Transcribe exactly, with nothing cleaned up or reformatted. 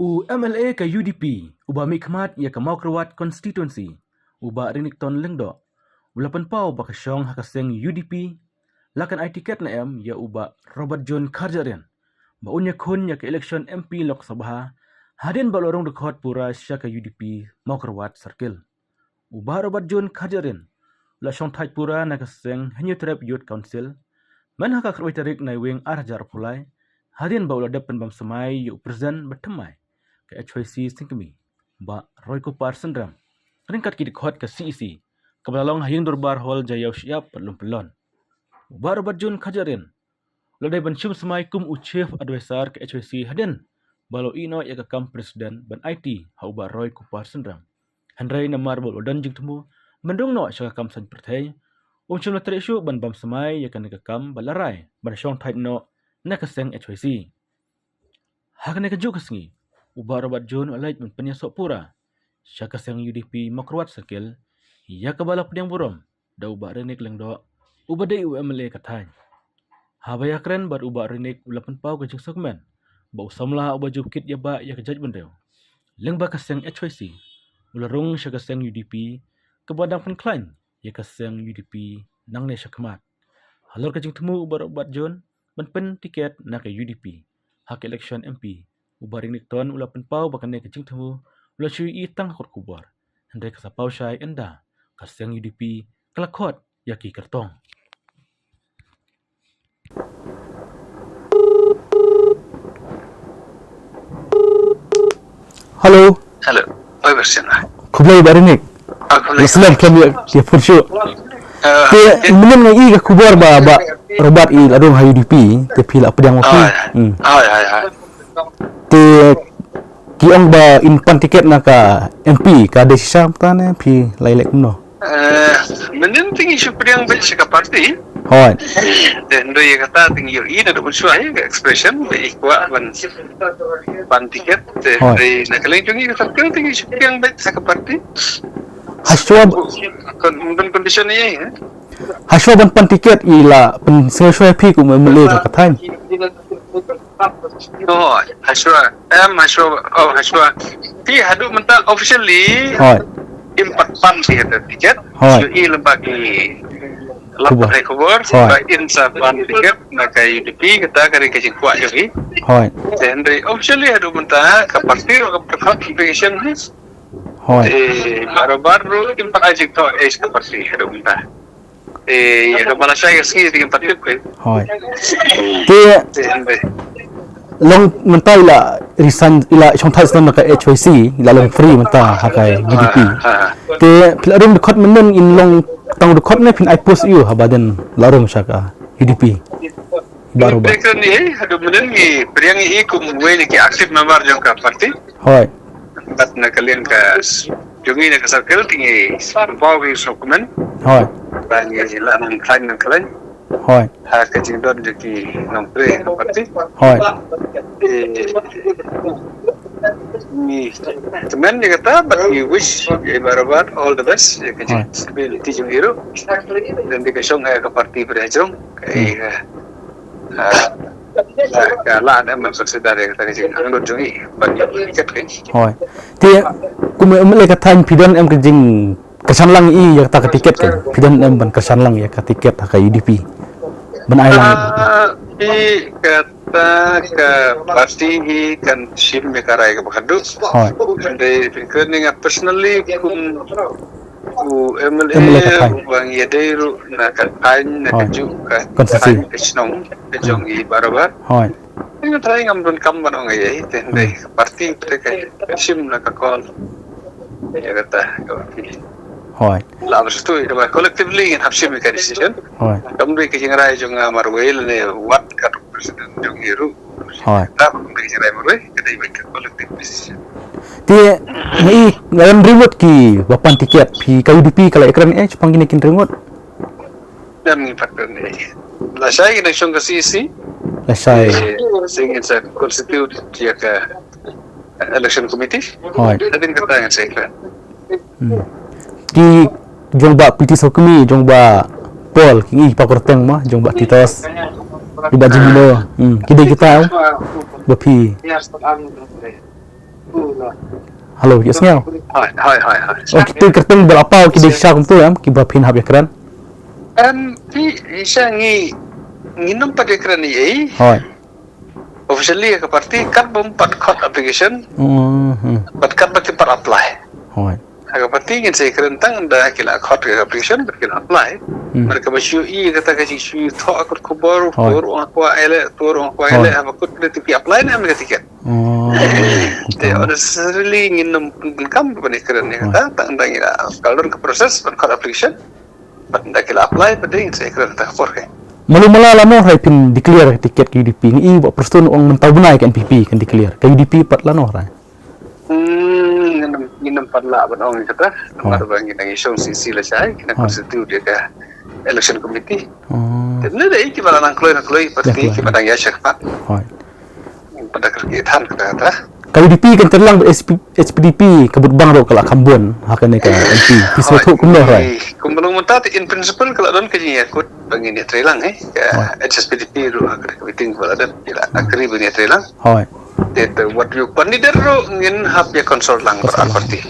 U M L A ka U D P, uba mihkhmat ïa ka Mawkyrwat Constituency, u Bah Renikton Lyngdoh, u la pynpaw ba ka shong ha ka seng U D P, la kan ai tiket ne em ïa u Bah Robert John Kharjahrian ba un ïakhun ïa ka election M P Lok Sabha, hadien ba u la rung dkhot pura sha ka U D P Mawkyrwat Circle. U Bah Robert John Kharjahrian u la shongthait pura na ka seng Hynñiewtrep Youth Council myn ha ka khatwei tarik Naiwieng ar hajar arphew lai, hadien ba u la dep pynbam smai ïa u President ba thymmai ka H Y C Sengkmie, Bah Roykupar Synrem, ryngkat ki dkhot ka C E C, kaba la long ha Ïing Dorbar Hall Jaiaw Shyiap, Padlum Pyllon. U Bah Robert John Kharjahrian u la dei ban shim smai kum u Chief Advisor ka H Y C hadien ba la ïehnoh ïa ka kam President ban aiti ha u Bah Roykupar Synrem. Hynrei namar ba u la don jingthmu ban rung noh sha ka kam saiñ pyrthei, um shym la treh shuh ban bam smai ïa kane ka kam bad la rai ban shongthait noh na ka seng H Y C. Ha kane kajuh ka sngi, u Bah Robert John u la leit ban pynïasoh pura sha ka seng U D P Mawkyrwat Circle, ïa kaba la pdiang burom da u Bah Renik Lyngdoh, uba dei u M L A ka thaiñ. Haba ïakren bad u Bah Renik u la pynpaw ka jingsngewkmen ba u samla uba ju kit ïa ba ïa ka jaitbynriew lyngba ka seng H Y C u la rung sha ka seng U D P, kaba dang pynkhlaiñ ïa ka seng U D P nangne shakhmat. Halor ka jingthmu u Bah Robert John ban pyntiket na ka U D P ha ka election M P, u Bah Renikton u la pynpaw ba kane ka jingthmu u la shu ïohi tang ha kot khubor, hynrei ka sa paw shai ynda ka seng U D P ka la khot ïa ki kyrtong. Hello. Hello. Oi, Bah Sina. Khublei Bah Renik. Ah, khublei. Snem khlem ïa, ïa phone shuh. Ah, te, ya. Mynnin nga ïohi ka khubor ba, ba Robert i la rung ha U D P, te phi la pdiang ma phi. Ah, ya. Hmm. Ah, ya, ya. Te ki ong ba in pan tiket na ka M P, ka dei shisha mynta ne phi la ïaleh kumno? Eh, mynnin te ngi shu pdiang beit sha ka party. Hooid. Te hynrei ïa kata te ngi ïohi naduh mynshuwa ïa ka expression ba i kwah ban pan tiket. Te hooid. Hynrei na ka liang jong ngi ka circle te ngi shu pdiang beit sha ka party. Hashwa kon-, ban condition ïa, eh? Hashwa ban pan tiket i la pynsngew shuwa ïa phi kum u M L A jong ka thaiñ. Oh, hashwa. Em, hashwa. Oh, hashwa. Te haduh mynta officially. Hooid. Im pat pan tiket, tiket. Hooid. Ïohi lyngba ki lad pathai khubor. Hooid. Ba in sa pan tiket na ka U D P, kata ka dei ka jingkwah jong i. Hooid. Te hynrei officially haduh mynta ka party ruh kam pat khot application hi. Hooid. Te barobar ruh im pat ai jingthoh ïa ka party haduh mynta. Eh, ïa kaba lashai ka sngi te ngin pat tip. Hooid. Te, te hynrei long mynta i la resign, i la shongthait snem na ka H Y C, i la long free mynta ha ka U D P. Ah, ah, ah. Te phi la rung dkhot mynnin, in long tang dkhot ne phin ai post ïa u haba dang la rung sha ka U D P? Barobar. Ngi pdiang ïa i, haduh mynnin ngi pdiang ïa i kum uwei na ki active member jong ka party. Hooid. Bad na ka liang ka s-, jong ngi na ka circle te ngi pynpaw ïa ki sngewkmen. Hooid. Ba ngi lah ban khlaiñ, ban khlaiñ. Hooid. Ha ka jingdon jong ki nongtrei ka party. Hooid. Eh, ngi kmen ïa kata bad ngi wish ïa i barobar all the best ïa ka jingstability jong i ruh. Don dei ka shong ha ka party ba dei jong ka, eh, Ah, ka la ne man sa sida de ka jing ang don jong i ban ïa tiket ke. Hooid. Te kum u M L A ka thaiñ phi don em ka jingkyrshan lang ïa kata ka tiket ke? Phi don em ban kyrshan lang ïa ka tiket ha ka U D P ban ai lang? Ah, i kata ka party hi kan shim ïa ka rai kaba khadduh. Hooid. Hynrei phi kren ïa nga personally kum u M L A, M L A ka thaiñ. Uba ngi ïadei ruh na ka thaiñ, na ka, hooid, juh ka constituency, thaiñ, ka shnong ka jong, hmm, i barobar. Hooid. Nga trai ngam donkam ban ong ei ei, te hynrei, hmm, ka party te ka, ka shim na ka call. Ïa kata ka party. Hooid. La ba shu tu ïa kaba collectively ngin hap shim ïa ka decision. Hooid. Kam dei ka jingrai jong nga marwei lane wat ka president jong i ruh. Hooid. Tang ka jingrai marwei, ka dei beit ka collective decision. Te, nga i, nga ïa ring ngut kiba pan tiket, phi ka U D P ka la ïakren eh shaphang kine ki ring ngut? Em, ngi pat kren eh. Lashai ki nongshong ka C E C. Lashai. Eh, sing in sa constitute ïa ka election committee. Hooid. Hadien kata ngin sa ïakren. Hmm. Ki jong Bah P T Sawkmie, jong Bah Paul, ki ngi pa kyrteng ma, jong Bah Titos, ki Bah Jimino. Hmm. Ki dei kita, oh. Ba phi. Yes, but I'm not there. Hello, yes, ngiaw. Hai, hai, hai, hai. Oh, kita kyrteng bel apa ki dei shisha kumtu em, kiba phin hap ïakren. Em, phi, shisha ngi, ngin ym pat ïakren ei ei. Hai. Officially ka party, katba ym pat khot application. Hmm, hmm. Bad katba ki pat apply. Hai. Ha ka party ngin sa ïakren tang ynda ki la khot ka application, bad ki la apply. Hmm. Bad kaba shu i kata ka jingshu thoh ka khubor, hai, to ruh nga kwah ïaleh, to ruh nga kwah ïaleh, haba kut ka ticket, apply ne em ka ticket. Oh, te honestly ngin ym pyndonkam ban ïakren ïa kata, tang ynda ngi la, ka la don ka process ban khot application. Bad ynda ki la apply, bad dei ngin sa ïakren kata ka por. Malu mala lano hrai phin declare ka ticket ka U D P, ngi i ba Prestone ong mynta u bnai ka N P P kan declare. Ka U D P pat lano hrai. Hmm, ngin ym, ngin ym pat lah ban ong ïa kata. Namar ba ngi dang ïashong shisha lashai, ki dang constitute ïa ka election committee. Te ne dei kiba la nang kloi na kloi, party kiba dang ïa shakpat. Pat da kyrkieh than kata kata. Ka U D P kan trei lang bad H P, H P D P, ka vote bank ruh ka la kham bun ha kane ka M P. Phi sngewthuh kumno hrai? Kumba long mynta te in principle ka la don ka jingïakut ba ngin ïatrei lang, eh. Ka H S P D P ruh ha ka meeting ba la dep ki la agree ba ngin ïatrei lang. Te, te wat ïa u candidate ruh ngin hap ïa consult lang bad ar party.